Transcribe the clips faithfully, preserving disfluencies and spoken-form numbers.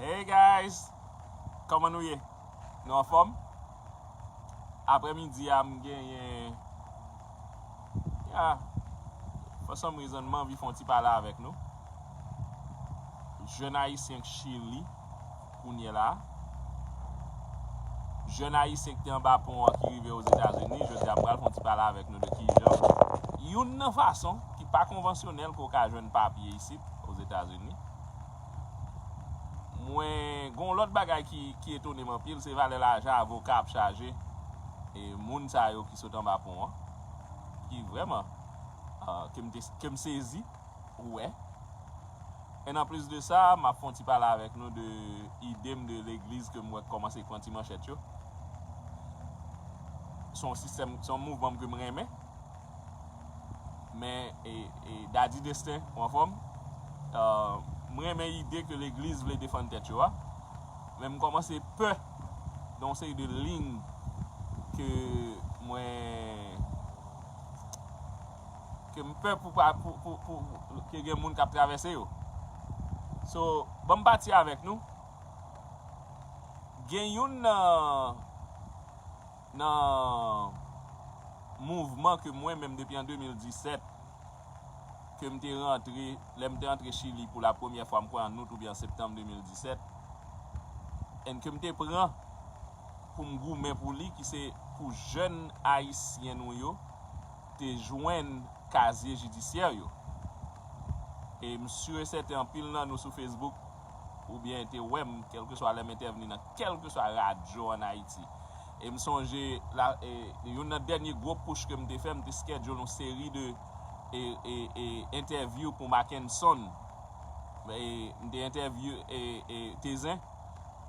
Hey guys, kòman nou ye? Nou anfòm? Aprèmidi a m genyen, ya, for some reason m anvi fè yon ti pale avèk nou. Jèn ayisyen k Chili kounye la. Jèn ayisyen ki te anba pon an ki rive Ozetazini, jodi a m pral fè yon ti pale avèk nou de kijan youn nan fason ki pa konvansyonèl ke w ka jwenn papye isit Ozetazini. Mwen gen yon lòt bagay ki, ki etone m anpil, se valè lajan avoka ap chaje e moun sa yo ki sot anba pon an, ki vrèman, ah, ke m te, ke m sezi. Ou wè. And anplis de sa, m ap fè yon ti pale avèk nou de ide m de legliz ke m wè k kòmanse pran ti manchèt yo. Se yon sistèm, se yon mouvman ke m renmen. Men, e, e, Daddy Destin, ou anfòm? Ah, m renmen ide ke legliz vle defann tèt yo a. Men m kòmanse pè de yon seri de liy ke mwen ke m pè pou, pou, pou, pou, pou ke gen moun k ap travèse yo. So, ban m pati avèk nou. Gen youn nan, nan mouvman ke mwen menm depi an de mil disèt, ke m te rantre, lè m te rantre Chili pou la premyè fwa, m kwè an out oubyen an septanm de mil disèt, and ke m te pran pou m goumen pou li, ki se pou jèn ayisyen nou yo te jwenn kazye jidisyè yo. E m si e sèten anpil nan nou sou Facebook oubyen te wè m, kèlkeswa lè m entèvni nan kèlkeswa radyo ann Ayiti. E m sonje la, e, youn nan dènye gwo push ke m te fè, m te schedule yon seri de, e, e, e, entèvyou pou Mackenson. E, m te entèvyou, e, e, Tezen.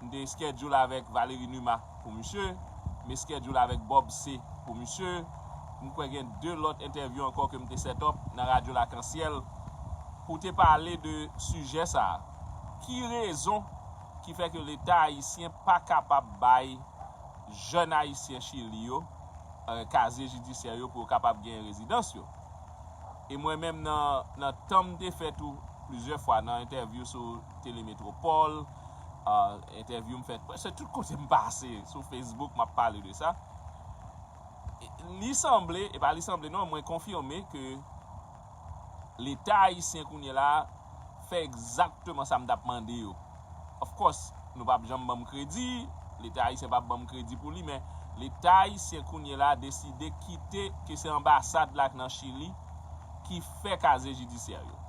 M te schedule avèk Valery Numa pou misye. M schedule avèk Bob C pou misye. M kwè gen de lòt entèvyou ankò ke m te set up nan Radyo Lakansyèl pou te pale de sijè sa a. Ki rezon ki fè ke Leta ayisyen pa kapab bay jèn ayisyen Chili yo, eh, kazye jidisyè yo pou yo kapab gen rezidans yo? E mwen menm nan, nan tan m te fè tou plizyè fwa nan entèvyou sou Tele Metropole, ah, entèvyou m fè prèske tout kote m pase, sou Facebook, m ap pale de sa. E li sanble, e pa li sanble non, mwen konfime ke Leta ayisyen kounye la fè egzakteman sa m t ap mande yo. Of course, nou p ap janm ban m kredi, Leta ayisyen p ap ban m kredi pou li, men Leta ayisyen kounye la deside kite ke se anbasad la k nan Chili ki fè kazye jidisyè yo.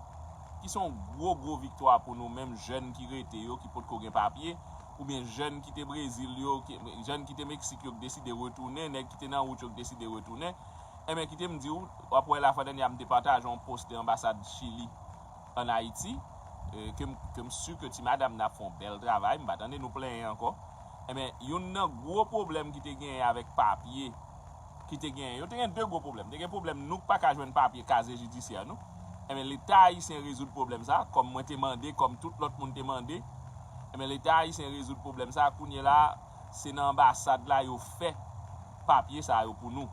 Ki se yon gwo, gwo viktwa pou nou menm jèn ki rete yo, ki potko gen papye, oubyen jèn ki te Brezil yo, ki, jèn ki te Meksik yo k deside retounen, nèg ki te nan wout yo k deside retounen. Enben, kite m di w, w ap wè lafwa dènyè a m te pataje yon post de anbasad Chili ann Ayiti, eh, ke m, ke m si ke ti madanm nan ap fè yon bèl travay, m pa tande nou plenyen ankò. Enben, youn nan gwo pwoblèm ki te genyen avèk papye, ki te genyen, yo te gen de gwo pwoblèm. Te gen pwoblèm nou k pa ka jwenn papye kazye jidisyè nou. Enben, Leta ayisyen rezoud pwoblèm sa, kòm mwen te mande, kòm tout lòt moun te mande. Enben, Leta ayisyen rezoud pwoblèm sa, kounye la, se nan anbasad la yo fè papye sa yo pou nou.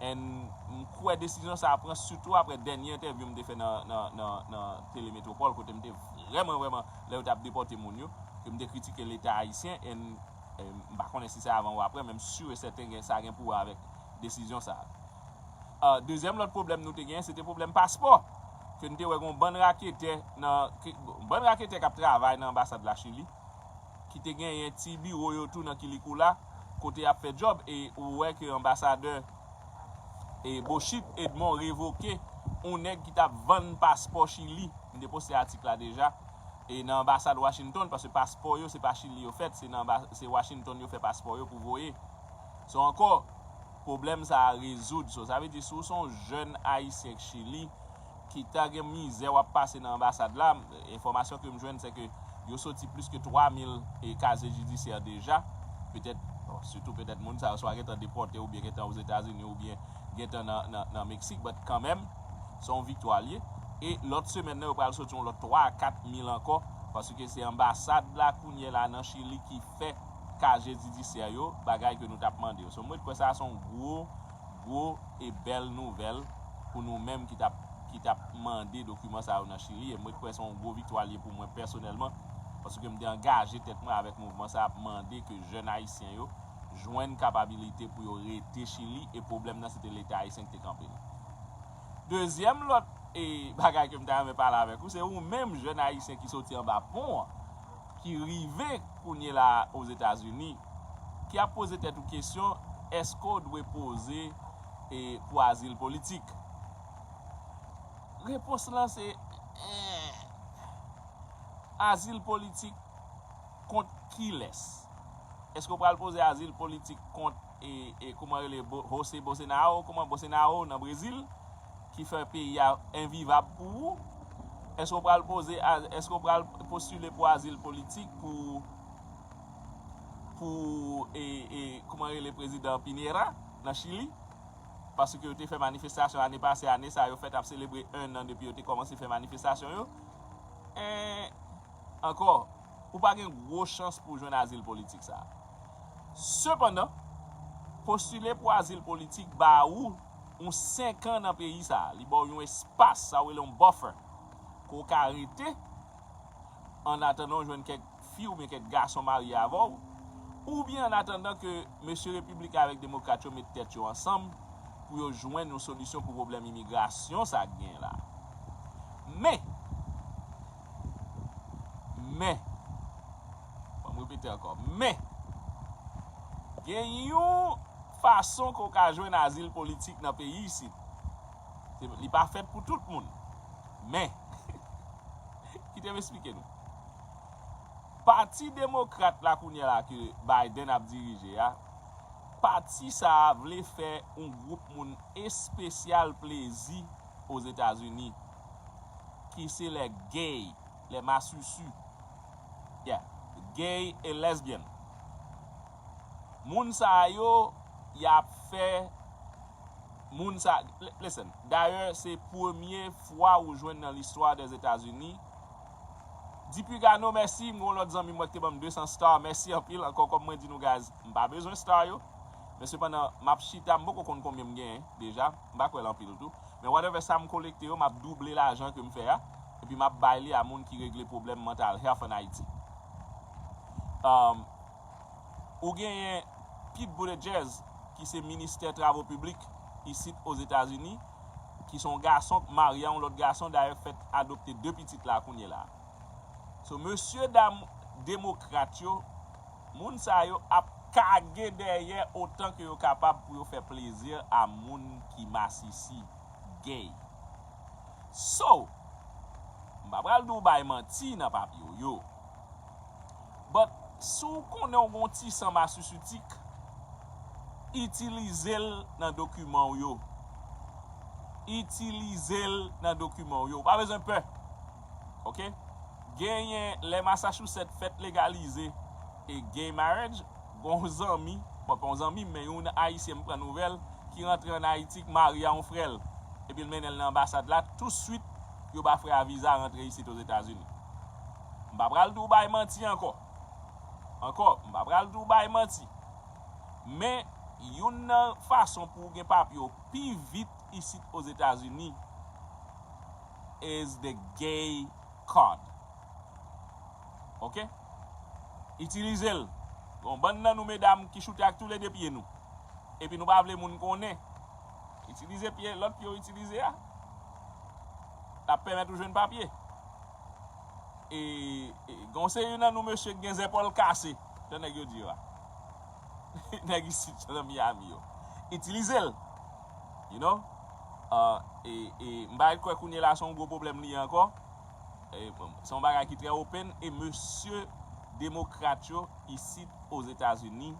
And m kwè desizyon sa a pran sitou apre dènye entèvyou m te fè nan, nan, nan, nan Tele Metropole, kote m te vrèman, vrèman, lè yo t ap depòte moun yo, ke m te kritike Leta ayisyen, and, and m pa konnen si se avan ou apre, men m si e sèten gen, sa gen pou wè avèk desizyon sa a. Ah, dezyèm lòt pwoblèm nou te genyen, se te pwoblèm paspò. Ke n te wè gon bann raketè nan, ke, bann raketè k ap travay nan anbasad Lachili, ki te genyen ti biwo yo tou nan Kilikula, kote y ap fè djòb, e ou wè ke anbasadè, e Bochit Edmond revoke yon nèg ki t ap vann paspò Chili. M te poste atik la deja. E nan anbasad Washington, paske paspò yo, se pa Chili yo fèt, se nan anba-, se Washington yo fè paspò yo pou voye. So ankò, pwoblèm sa a rezoud. So, sa vle di, si w se yon jèn ayisyen k Chili, ki ta gen mizè w ap pase nan anbasad la, enfòmasyon ke m jwenn, se ke yo soti plis ke twa mil e kazye jidisyè deja. Petèt, bon, sitou petèt moun sa yo swa gentan depòte oubyen gentan Ozetazini oubyen gentan nan, nan, nan Meksik, but kanmenm, se yon viktwa l ye. E lòt semèn nan, yo pral soti yon lòt twa a kat mil ankò, paske se anbasad la kounye la nan Chili ki fè kazye jidisyè yo, bagay ke nou t ap mande yo. So, mwen kwè sa a se yon gwo, gwo e bèl nouvèl pou nou menm ki t ap, ki t ap mande dokiman sa yo nan Chili. E mwen kwè se yon gwo viktwa l ye pou mwen pèsonèlman. Paske m te angaje tèt mwen avèk mouvman sa a, ap mande ke jèn ayisyen yo jwenn kapabilite pou yo rete Chili, e pwoblèm nan se te Leta ayisyen ki te kanpe l. Dezyèm lòt e bagay ke m ta renmen pale avèk ou, se ou menm jèn ayisyen ki soti anba pon an, ki rive kounye la Ozetazini, ki ap poze tèt ou kesyon, èske w dwe poze e, pou azil politik? Repons lan se, eh, azil politik kont kilès? Èske w pral poze azil politik kont e, e kouman rele Bo- José Bolsonaro, kouman Bolsonaro nan Brezil, ki fè peyi a envivab pou ou? Èske w pral poze a- èske w pral postile pou azil politik pou pou e, e kouman rele prezidan Piñera nan Chili? Paske yo te fè manifestasyon ane pase, ane sa yo fèt ap selebre en an depi yo te kòmanse fè manifestasyon yo. En, ankò, ou pa gen gwo chans pou w jwenn azil politik sa a. Sepandan, postile pou azil politik ba ou yon senk an nan peyi sa a. Li ba w yon espas, sa w rele yon buffer, ke w ka rete annatandan w jwenn kèk fi oubyen kèk gason marye avè w, oubyen annatandan ke mesye repiblik avèk demokrat yo met tèt yo ansanm pou yo jwenn yon solisyon pou pwoblèm imigrasyon sa k genyen la. Men, men, ban m repete ankò, men, gen yon fason ke w ka jwenn azil politik nan peyi isit. Se- Li pa fèt pou tout moun. Men, kite m esplike nou. Pati demokrat la kounye a la ke Biden ap dirije a, pati sa a vle fè yon gwoup moun espesyal plezi Ozetazini, ki se les gays, les masisi. Yeah, gay e lesbian. Moun sa yo, y ap fè moun sa, l- listen, dayè se premye fwa ou jwenn nan listwa Dèzetazini. Dipigano, mèsi, m gen yon lòt zanmi m wè ki te ban m de san star, mèsi anpil ankò, kòm mwen di nou guys, m pa bezwen star yo. Men sepandan, m ap chita, m poko konn konbyen m genyen deja, m pa kwè l anpil tou. Men whatever sa m kolekte yo, m ap double lajan ke m fè a, epi m ap bay li a moun ki regle pwoblèm mental health an Ayiti. Um, ou genyen Pete Buttigieg, ki se ministè travo piblik isit Ozetazini, ki se yon gason k marye a yon lòt gason, dayè fèt adopte de pitit la kounye la. So, mesye dam demokrat yo, moun sa yo ap kage dèyè otan ke yo kapab pou yo fè plezi a moun ki masisi, gay. So, m pa pral di w bay manti nan papye w yo. But, si w konnen w gon ti san masisitik, itilize l nan dokiman w yo. Itilize l nan dokiman w yo. Ou pa bezwen pè. Oke? Genyen, lè Massachusetts fèt legalize e gay marriage, gon zanmi, bon, pa yon zanmi m, men yon Ayisyen m pran nouvèl, ki rantre ann Ayiti, k marye a yon frè l. Epi l mennen l nan anbasad la, touswit, yo ba frè a viza rantre isit Ozetazini. M pa pral di w bay manti ankò. Ankò, m pa pral di w bay manti. Men, youn nan fason pou w gen papye w pi vit isit Ozetazini is the gay card. Oke? Itilize l. Gon bann nan nou medam ki choute ak toulede pye nou. Epi nou pa vle moun konnen. Itilize pye, lòt pye w itilize a. L ap pèmèt ou jwenn papye. E, e gon seri nan nou mesye k gen zèpòl kase, jan nèg yo di yo a. Nèg isit nan Miami yo. Itilize l. You know? Uh, e, e m pa kwè kounye la se yon gwo pwoblèm li ye ankò. E, se yon bagay ki trè open. E mesye demokrat yo isit Ozetazini,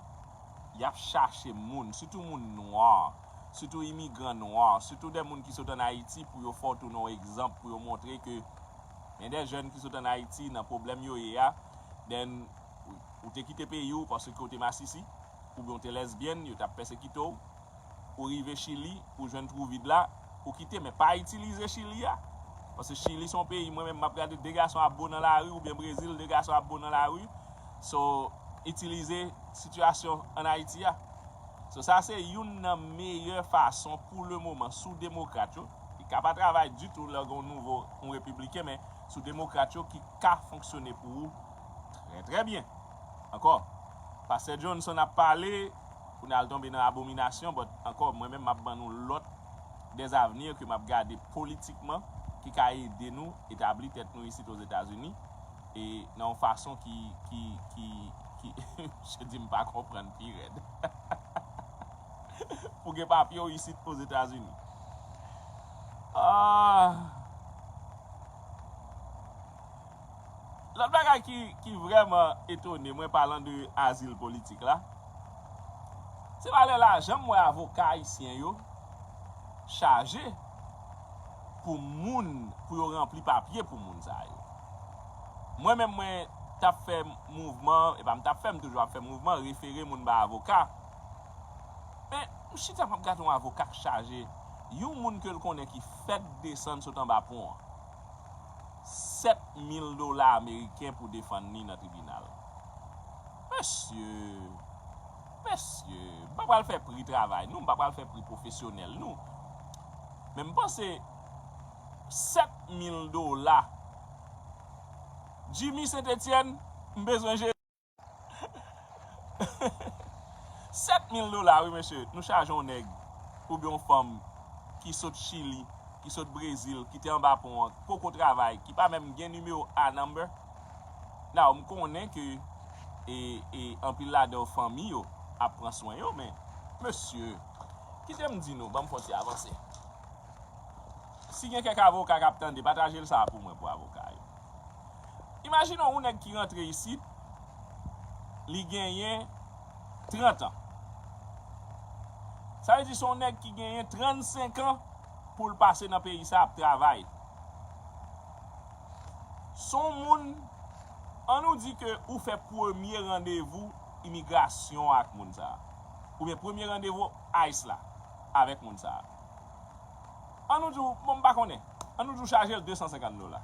y ap chache moun, sitou moun nwa, sitou imigran nwa, sitou de moun ki sot ann Ayiti pou yo fè w tounen yon egzanp, pou yo montre ke men de jèn ki sot ann Ayiti nan pwoblèm yo ye a, then ou, ou te kite peyi w paske w te masisi, oubyen w te lèzbyèn, yo t ap pèsekite w, ou rive Chili, ou jwenn twou vid la, ou kite, men pa itilize Chili a. Paske Chili se yon peyi, mwen menm m ap gade de gason ap bo nan lari, oubyen Brezil, de gason ap bo nan lari. So, itilize sitiyasyon ann Ayiti a. So, sa se youn nan meyè fason pou le moman sou demokrat yo, ki ka pa travay ditou lè gen yon nouvo, yon repibliken, men sou demokrat yo ki ka fonksyone pou ou Trè, trè byen. Ankò, Pastè Johnson ap pale, pou n al tonbe nan abominasyon, but ankò, mwen menm, m ap ban nou lòt dèzavni ke m ap gade politikman, ki ka ede nou etabli tèt nou isit Ozetazini, e nan yon fason ki, ki, ki, ki, misye di m pa konprann pi rèd. Pou gen papye w isit Ozetazini. Ah. Lòt bagay ki, ki vrèman etone mwen, palan de azil politik la, se pa lè lajan m wè avoka ayisyen yo chaje pou moun, pou yo ranpli papye pou moun sa yo. Mwen menm, mwen t ap fè mouvman, e pa m t ap fè, m toujou ap fè mouvman, refere moun ba avoka. Men, m chita, m ap gade yon avoka k chaje yon moun ke l konnen ki fèk desann sot anba pon an. Sèt mil dola ameriken pou defann li nan tribinal. Mesye, mesye, m pa pral fè pri travay nou, m pa pral fè pri pwofesyonèl nou. Men m panse sèt mil dola. Jimmy Saint-Etienne, m bezwen jere. Sèt mil dola, wi, mesye. Nou chaje yon nèg oubyen yon fanm ki sot Chili, ki sot Brezil, ki te anba pon an, poko travay, ki pa menm gen nimewo A number. Now, m konnen ke e, e, anpil ladan yo, fanmi yo ap pran swen yo, men, mesye, kite m di nou, ban m fè yon ti avanse. Si gen kèk avoka k ap tande, pataje l sa a pou mwen, pou avoka yo. Imajine w yon nèg ki rantre isit, li genyen trant an. Sa vle di se yon nèg ki genyen trannsenk an pou l pase nan peyi sa ap travay. Se yon moun, an nou di ke ou fè premye randevou imigrasyon ak moun sa a, oubyen premye randevou ice la avèk moun sa a. An nou di w, bon, m pa konnen. An nou di w chaje l de san senkant dola.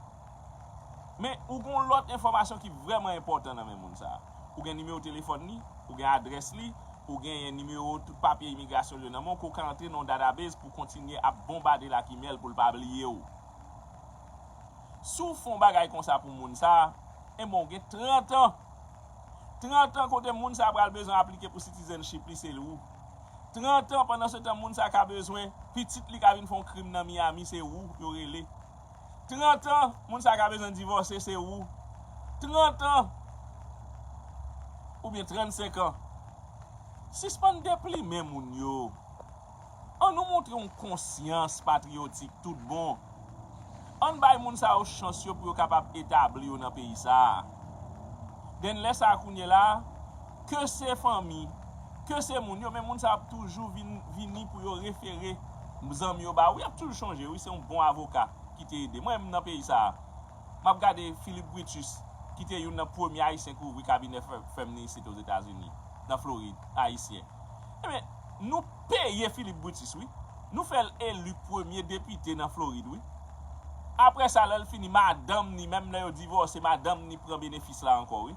Men, ou gen yon lòt enfòmasyon ki vrèman enpòtan nan men moun sa a. Ou gen nimewo telefòn li, ou gen adrès li, ou gen nimewo tout papye imigrasyon li yo nan men w, ke w ka antre nan yon database pou kontinye ap bonbade lakimyèl pou l pa bliye w. Si w fè yon bagay konsa pou moun sa a, enben, w gen trant an. Trant an kote moun sa a pral bezwen aplike pou citizenship li, se ou. Trant an, pandan se tan, moun sa a ka bezwen, pitit li ka vin fè yon krim nan Miami, se ou yo rele. Trant an, moun sa a ka bezwen divòse, se ou. Trant an, oubyen trannsenk an. Sispann deplimen moun yo. An nou montre yon konsyans patriyotik tout bon. Ann bay moun sa yo chans yo pou yo kapab etabli yo nan peyi sa a. Then lè sa a kounye la, ke se fanmi, ke se moun yo, men moun sa yo ap toujou vin, vini pou yo refere zanmi yo ba ou. Y ap toujou chonje, wi, se yon bon avoka ki te ede mwen menm nan peyi sa a. M ap gade Philip Brutus, ki te youn nan premye Ayisyen ki ouvri kabinè fè-, fèmnisit Ozetazini, nan Florid, Ayisyen. Ebyen, nou peye Philip Brutus, wi. Nou fè l eli premye depite nan Florid, wi. Apre sa, lè l fini, madanm ni, menm lè yo divòse, madanm ni pran benefis la ankò, wi.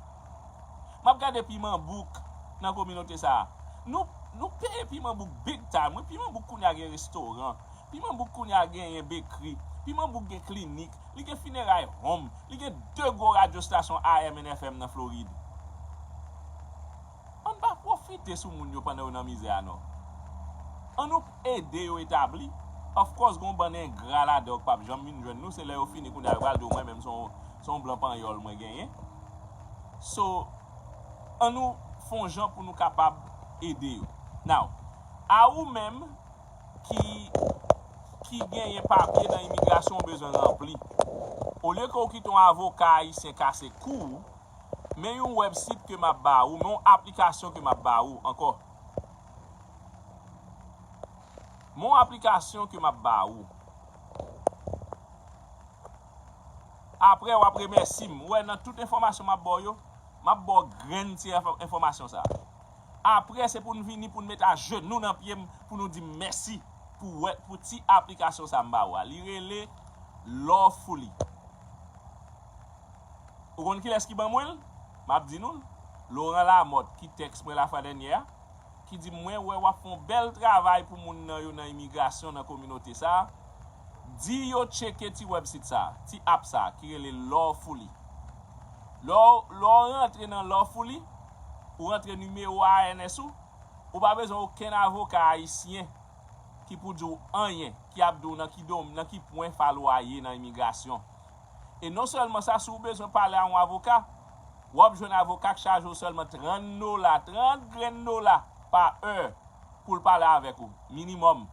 M ap gade Piman Bouk nan kominote sa a. Nou, nou peye Piman Bouk big time, wi. Piman Bouk kounye a gen restoran. Piman Bouk kounye a genyen bekri. Piman Bouk gen klinik. Li gen fineray home. Li gen de gwo radyo stasyon A M and F M nan Florid. Ann pa pwofite sou moun yo pandan yo nan mizè a, non. Ann nou ede yo etabli. Of course, gen yon bann engra ladan yo k p ap janm vin jwenn nou. Se lè yo fini kounye a, yo pral di w, mwen menm, se yon, se yon blan panyòl mwen genyen. So, ann nou fè yon jan pou nou kapab ede yo. Now, a ou menm, ki, ki genyen papye nan imigrasyon w bezwen ranpli. Olye ke w kite yon avoka ayisyen kase kou w, men yon website ke m ap ba ou, men yon aplikasyon ke m ap ba ou ankò. Men yon aplikasyon ke m ap ba ou. Apre, w ap remèsye m. Ou wè, nan tout enfòmasyon m ap ba w yo, m ap ba w grenn ti enfò-, enfòmasyon sa a. Apre, se pou n vini, pou n met ajenou nan pye m, pou nou di m mèsi pou wè, pou ti aplikasyon sa a m ba ou a. Li rele Lawfully. Ou konn kilès ki ban mwen l? M ap di nou l. Laurent Lamothe, ki tèks mwen lafwa dènyè a, ki di m, mwen wè w ap fè yon bèl travay pou moun nan yo nan imigrasyon nan kominote sa a. Di yo tcheke ti website sa a, ti app sa a, ki rele Lawfully. Lè w, lè w rantre nan Lawfully, ou rantre nimewo A R N S ou, ou pa bezwen okenn avoka ayisyen ki pou di w anyen, ki ap di w nan ki dom, nan ki pwen fal ou a ye nan imigrasyon. E non sèlman sa, si w bezwen pale a yon avoka, w ap jwenn avoka k chaje w sèlman trant dola, trant grenn dola pa è pou l pale avèk ou, minimòm,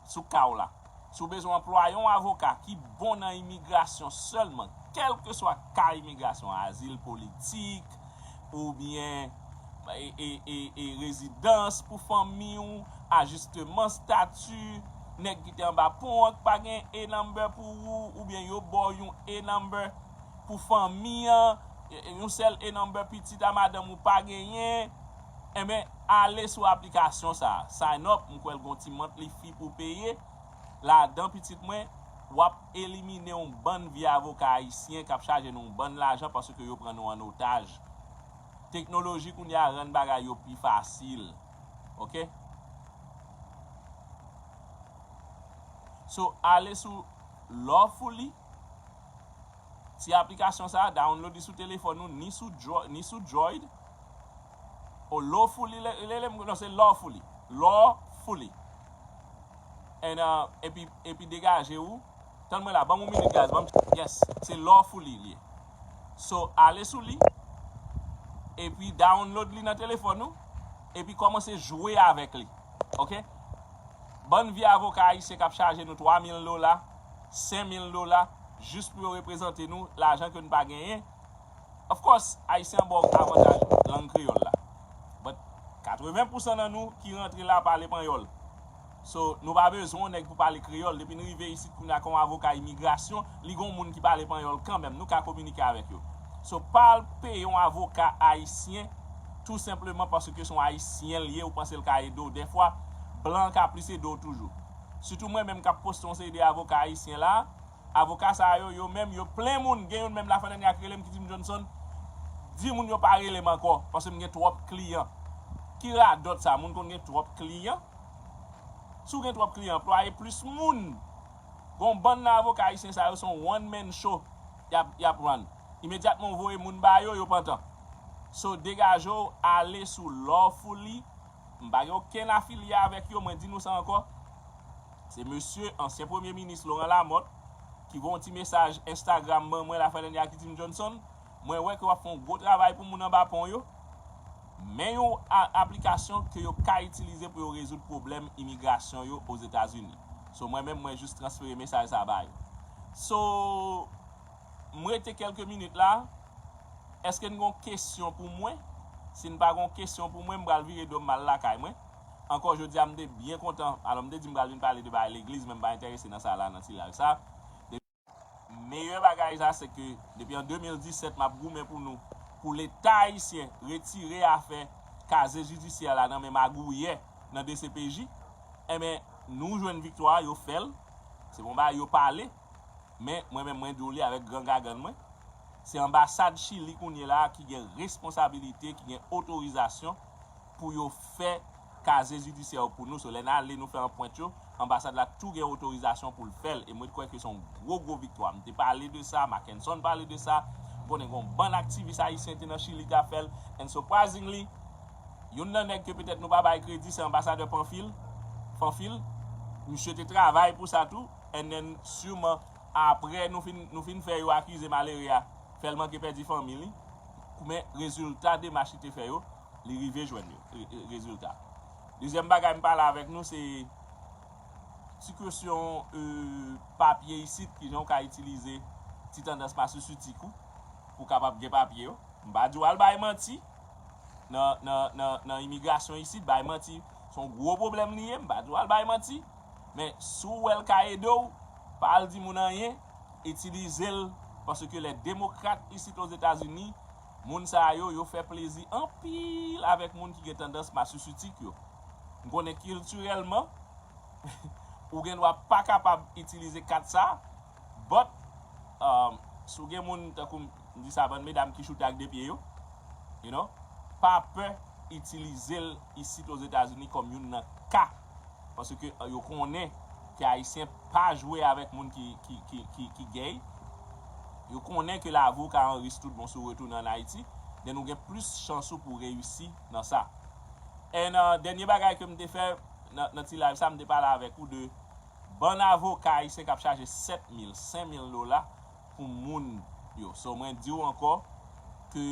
sou ka w la. Si w bezwen anplwaye yon avoka ki bon nan imigrasyon sèlman, kèlkeswa ka imigrasyon, azil politik, oubyen e, e, e, e rezidans pou fanmi w, ajisteman estati, nèg ki te anba pon an ki pa gen A number pou ou, oubyen yo ba w yon A number pou fanmi an, e, e, yon sèl A number pitit a madanm ou pa genyen, enben, ale sou aplikasyon sa a. Sign up, m kwè l gon ti monthly fee pou peye. Ladan pitit mwen, w ap elimine yon bann vye avoka ayisyen k ap chaje nou yon bann lajan paske yo pran nou an otaj. Teknoloji kounye a rann bagay yo pi fasil. Oke? So, ale sou Lawfully. Ti aplikasyon sa a, download li sou telefòn ou, ni sou Dro-, ni sou Droid. O Lawfully, le, le, le, non, se Lawfully. Lawfully. And, uh, epi, epi degaje ou. Tann mwen la, ban m yon minit, guys. Ban m, yes, se Lawfully li ye. So, ale sou li. Epi download li nan telefòn ou. Epi kòmanse jwe avèk li. Oke? Bann vye avoka ayisyen k ap chaje nou twa mil dola, senk mil dola, jis pou yo reprezante nou, lajan ke nou pa genyen. Of course, ayisyen an ba w avantaj lang kreyòl la. But katreven pousan nan nou ki rantre la pale panyòl. So, nou pa bezwen yon nèg pou pale kreyòl. Depi n rive isit kounye a kòm avoka imigrasyon, li gon moun ki pale panyòl kanmenm. Nou ka kominike avèk yo. So, pa al peye yon avoka ayisyen tou senpleman paske se yon ayisyen li ye, ou panse l ka ede w. Dèfwa, blan ka plis ede w toujou. Sitou mwen menm k ap poste yon seri de avoka ayisyen la, avoka sa yo, yo menm, yo plen moun. Gen youn menm lafènèt ak rele m ki di m, "Johnson, di moun yo pa rele m ankò, paske m gen twòp kliyan." Ki radòt sa, moun konn gen twòp kliyan? Si w gen twòp kliyan, anplwaye plis moun. Gon bann nan avoka ayisyen sa yo, se yon one man show y ap, y ap run. Imedyatman w voye moun ba yo, yo pantan. So, degaje w, ale sou Lawfully. M pa gen okenn afilye avèk yo, mwen di nou sa ankò. Se mesye, ansyen premye minis Laurent Lamothe, ki voye yon ti mesaj Instagram ban mwen lafènèt a ki di m, "Johnson, mwen wè ke w ap fè yon gwo travay pou moun anba pon yo. Men yon a-, aplikasyon ke yo ka itilize pou yo rezoud pwoblèm imigrasyon yo Ozetazini." So, mwen menm, mwen jis transfere mesaj sa ba yo. So, m rete kèlke minit la. Èske n gon kesyon pou mwen? Si n pa gon kesyon pou mwen, m pral vire do m, m al lakay mwen. Ankò jodi a, m te byen kontan. Alò, m te di m pral vin pale de bagay legliz, men m pa enterese nan sa la, nan ti live sa. Meyè bagay sa, se ke depi an de mil disèt, m ap goumen pou nou, pou Leta ayisyen retire afè kazye jidisyè la nan men magouyè nan D C P J. Enben, nou jwenn viktwa, yo fè l. Se bon bagay, yo pale. Men, mwen menm, mwen di w li avèk gran gagann mwen. Se anbasad Chili kounye la a ki gen responsabilite, ki gen otorizasyon pou yo fè kazye jidisyè yo pou nou. So, lè n ale, nou fè anprent yo, anbasad la tou gen otorizasyon pou l fè l. E mwen kwè ke se yon gwo, gwo viktwa. M te pale de sa, Mackenson pale de sa. M konnen gen yon bann aktivis ayisyen te nan Chili k ap fè l. And surprisingly, youn nan nèg ke petèt nou pa bay kredi, se anbasadè Panfil, Fanfil. Misye te travay pou sa tou. And then, siman, apre nou fin, nou fin fè yo akize malere a, fè l manke pèdi fanmi li. Men rezilta demach li te fè yo, li rive jwenn yo, re-, re-, rezilta. Dezyèm bagay m pale avèk nou, se ti kesyon, e, papye isit, kijan w ka itilize ti tandans masisitik ou pou w kapab gen papye yo. M pa di w al bay manti nan, nan, nan, nan imigrasyon isit, bay manti, se yon gwo pwoblèm li ye, m pa di w al bay manti. Men, si w wè l ka ede w, pa al di moun anyen, itilize l, paske lè demokrat isit Ozetazini, moun sa yo, yo fè plezi anpil avèk moun ki gen tandans masisitik yo. M konnen kiltirèlman, ou gen dwa pa kapab itilize kat sa, but, um, si w gen moun, tankou m di sa, bann medam ki choute ak de pye yo, you know, pa pè itilize l isit Ozetazini kòm youn nan ka. Paske, uh, yo konnen ke Ayisyen pa jwe avèk moun ki, ki, ki, ki, ki gay. Yo konnen ke lavi w ka an risk tout bon si w retounen ann Ayiti, then ou gen plis chans ou pou w reyisi nan sa. And uh, dènye bagay ke m te fè nan, nan ti live sa, m te pale avèk ou de bann avoka ayisyen k ap chaje sèt mil, senk mil dola pou moun yo. So, mwen di w ankò ke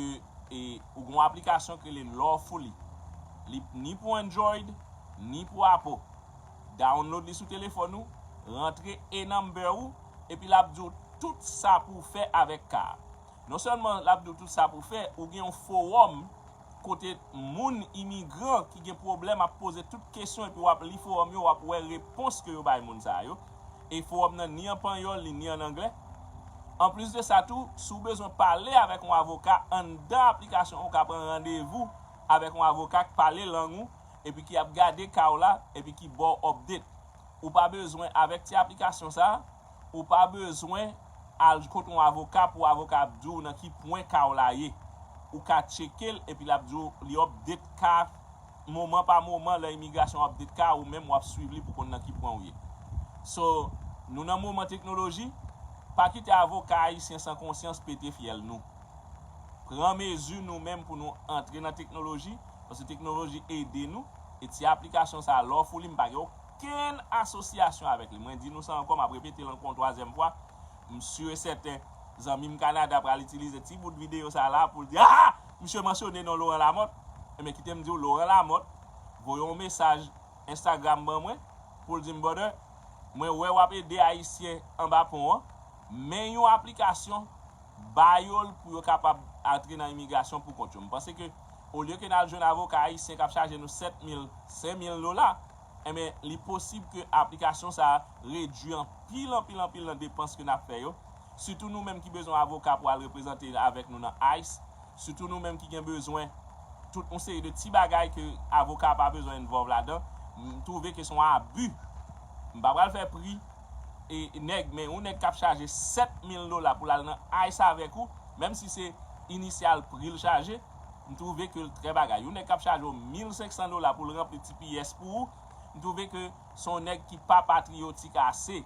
e, ou gen yon aplikasyon ki rele Lawfully. Li ni pou Android, ni pou Apple. Download li sou telefòn ou, rantre e number ou, epi l ap di w tout sa pou w fè avèk ka a. Non sèlman l ap di w tout sa pou w fè, ou gen yon fowòm kote moun imigran ki gen pwoblèm ap poze tout kesyon epi w ap li fowòm yo, w ap wè repons ke yo bay moun sa yo. E fowòm nan ni an panyòl, li ni an anglè. Anplis de sa tou, si w bezwen pale avèk yon avoka anndan aplikasyon an, ou ka pran randevou avèk yon avoka k pale lang ou, epi ki ap gade ka w la, epi ki ba w update. Ou pa bezwen, avèk ti aplikasyon sa a, ou pa bezwen al kot yon avoka pou avoka ap di w nan ki pwen ka w la ye. Ou ka tcheke l, epi l ap di w li update ka moman pa moman, lè imigrasyon update ka, ou menm w ap swiv li pou konn nan ki pwen ou ye. So, nou nan moman teknoloji, pa kite avoka ayisyen san konsyans pete fyèl nou. Pran mezi nou menm pou nou antre nan teknoloji, paske teknoloji ede nou, e ti aplikasyon sa a, Lawfully, m pa gen okenn asosyasyon avèk li. Mwen di nou sa ankò, m ap repete l ankò yon twazyèm fwa, m si e sèten, zanmi m Kanada pral itilize ti bout videyo sa a la pou l di, ah! Misye mansyone non Laurent Lamothe. Ebyen, kite m di w, Laurent Lamothe voye yon mesaj Instagram ban mwen pou l di m, brother, mwen wè w ap ede Ayisyen anba pon an, men yon aplikasyon, ba yo l pou yo kapab antre nan imigrasyon pou kont yo. M panse ke olye ke n al jwenn avoka ayisyen k ap chaje nou sèt mil, senk mil dola, enben, li posib ke aplikasyon sa a redui anpil, anpil, anpil nan depans ke n ap fè yo. Sitou nou menm ki bezwen avoka pou al reprezante avèk nou nan ice, sitou nou menm ki gen bezwen tout yon seri de ti bagay ke avoka pa bezwen involve ladan, m twouve ke se yon abi. M pa pral fè pri e nèg, men yon nèg k ap chaje sèt mil dola pou l al nan ice avèk ou, menm si se inisyal pri l chaje, m twouve ke l trè bagay. Yon nèg k ap chaje w mil senk san dola pou l ranpli ti pyès pou ou, m twouve ke se yon nèg ki pa patriyotik ase.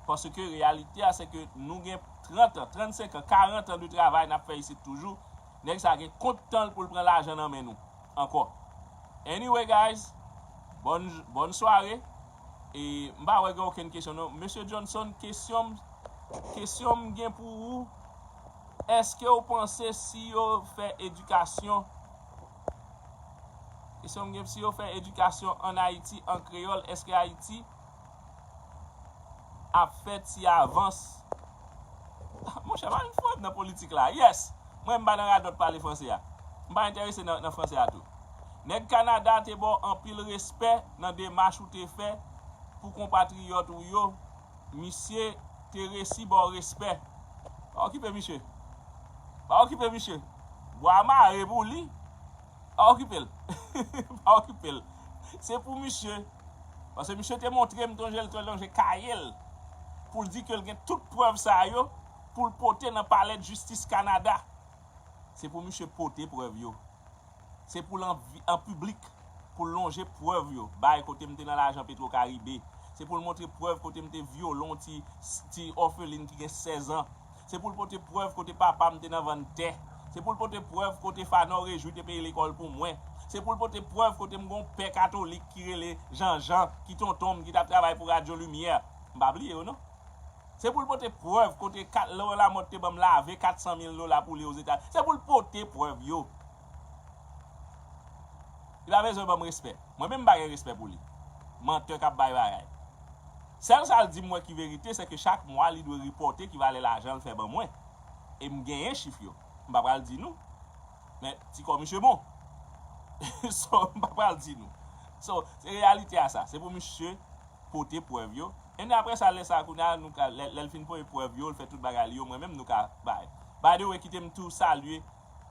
Paske reyalite a, se ke nou gen trant an, trannsenk an, karant an de travay n ap fè isit toujou. Nèg sa gen kont tan l pou l pran lajan nan men nou ankò. Anyway, guys, bòn, bòn sware. E m pa wè gen okenn kesyon, non. Mesye Johnson, kesyon m, kesyon m gen pou ou, èske w panse si yo fè edikasyon, kesyon m gen, si yo fè edikasyon ann Ayiti an kreyòl, èske Ayiti ap fè ti avans? Monchè, pa vin fò nan politik la. Yes! Mwen, m pa nan radòt pale franse a. M pa enterese nan, nan franse a tou. Nèg Kanada te ba w anpil respè nan demach ou te fè pou konpatriyòt ou yo. Misye te resi ba w respè. Pa okipe misye. Pa okipe misye. Bwa mare pou li. Pa okipe l. Pa okipe l. Se pou misye. Paske misye te montre m, m sonje l te lonje kaye l pou l di ke l gen tout prèv sa yo pou l pote nan palè jistis Kanada. Se pou misye pote prèv yo. Se pou l an, an piblik, pou l lonje prèv yo, bay kote m te nan lajan Petro Caribe. Se pou l montre prèv kote m te vyole yon ti, ti òfelin ki gen sèz an. Se pou l pote prèv kote papa m te nan vann tè. Se pou l pote prèv kote Fanò Rejwi te peye lekòl pou mwen. Se pou l pote prèv kote m gon pè katolik ki rele Janjan, ki tonton m, ki t ap travay pou Radyo Limyè. M pa bliye yo, non. Se pou l pote prèv kote kat Laurent Lamothe te ban m lave kat san mil dola pou li Ozetazini. Se pou l pote prèv yo. Li pa bezwen ban m respè. Mwen menm m pa gen respè pou li. Mantè k ap bay bagay. Sèl sa l di m wè ki verite, se ke chak mwa li dwe repòte ki valè lajan l fè ban mwen. E m genyen chif yo. M pa pral di nou. Men ti kò misye bon. So, m pa pral di nou. So, se reyalite a sa. Se pou misye pote prèv yo. And apre sa, lè sa, kounye a, nou ka, lè, lè l fin pote prèv yo, l fè tout bagay li yo, mwen menm, nou ka bay. By the way, kite m tou salye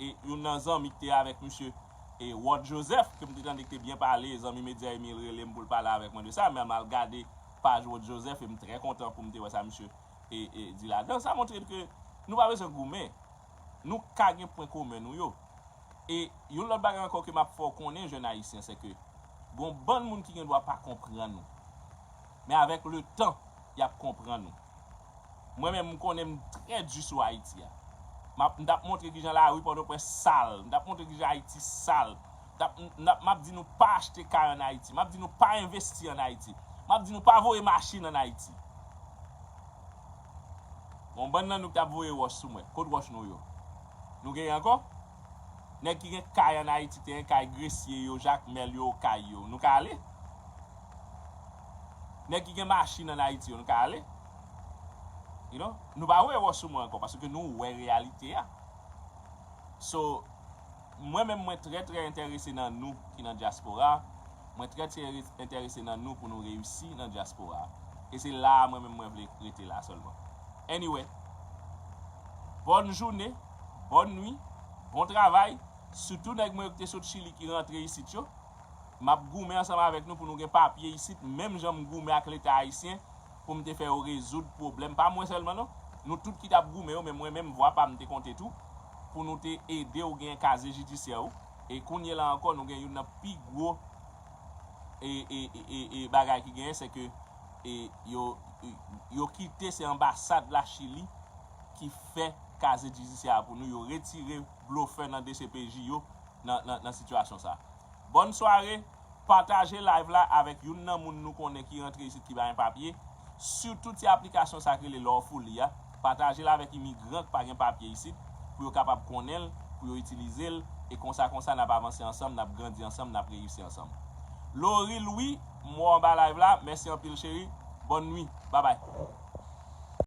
e youn nan zanmi ki te avèk misye e Rod Joseph, ke m te tande ki te byen pale, zanmi Medya Emil rele m pou l pale avèk mwen de sa, men m al gade paj Rod Joseph e m trè kontan pou m te wè sa misye e, e di ladan. Sa montre ke nou pa bezwen goumen. Nou ka gen pwen komen nou yo. E yon lòt bagay ankò ke m ap fè w konnen, jèn ayisyen, se ke gon bann moun ki gen dwa pa konprann ou. Men avèk letan, y ap konprann ou. Mwen menm, m konnen m trè di sou Ayiti a. M ap, m t ap montre kijan lari Pòtoprens sal. M t ap montre kijan Ayiti sal. M t ap, m, m ap, m ap di nou pa achte kay ann Ayiti. M ap di nou pa envesti ann Ayiti. M ap di nou pa voye machin ann Ayiti. Bon, bann nan nou ki t ap voye wòch sou mwen. Kot wòch nou yo? Nou genyen ankò? Nèg ki gen kay ann Ayiti, te gen kay Gresye yo, Jakmèl yo, Okay yo. Nou ka ale? Nèg ki gen machin ann Ayiti yo, nou ka ale? You know? Nou pa voye wòch sou mwen ankò, paske nou wè reyalite a. So, mwen menm, mwen trè, trè enterese nan nou ki nan dyaspora. Mwen trè, trè enterese nan nou pou nou reyisi nan dyaspora. E se la a mwen menm mwen vle rete la sèlman. Anyway, bòn jounen, bòn nwi, bon travay. Sitou nèg mwen yo ki te sot Chili ki rantre isit yo. M ap goumen ansanm avèk nou pou nou gen papye isit, menm jan m goumen ak Leta ayisyen pou m te fè yo rezoud pwoblèm. Pa mwen sèlman non. Nou tout ki t ap goumen yo, men mwen menm vwa pa m te konte tou pou nou te ede w gen kazye jidisyè ou. E kounye la ankò, nou gen youn nan pi gwo e, e, e, e, e bagay ki genyen, se ke e, yo, yo kite se anbasad Lachili ki fè kazye jidisyè a pou nou. Yo retire blofè nan D C P J yo nan, nan, nan sitiyasyon sa. Bòn sware, pataje live la avèk youn nan moun nou konnen ki rantre isit ki pa gen papye. Sitou ti aplikasyon sa k rele Lawfully a. Pataje l avèk imigran k pa gen papye isit pou yo kapab konnen l, pou yo itilize l, e konsa, konsa, n ap avanse ansanm, n ap grandi ansanm, n ap reyisi ansanm. Lori Louis, m wè w anba live la, mèsi anpil cheri, bòn nwi, babay.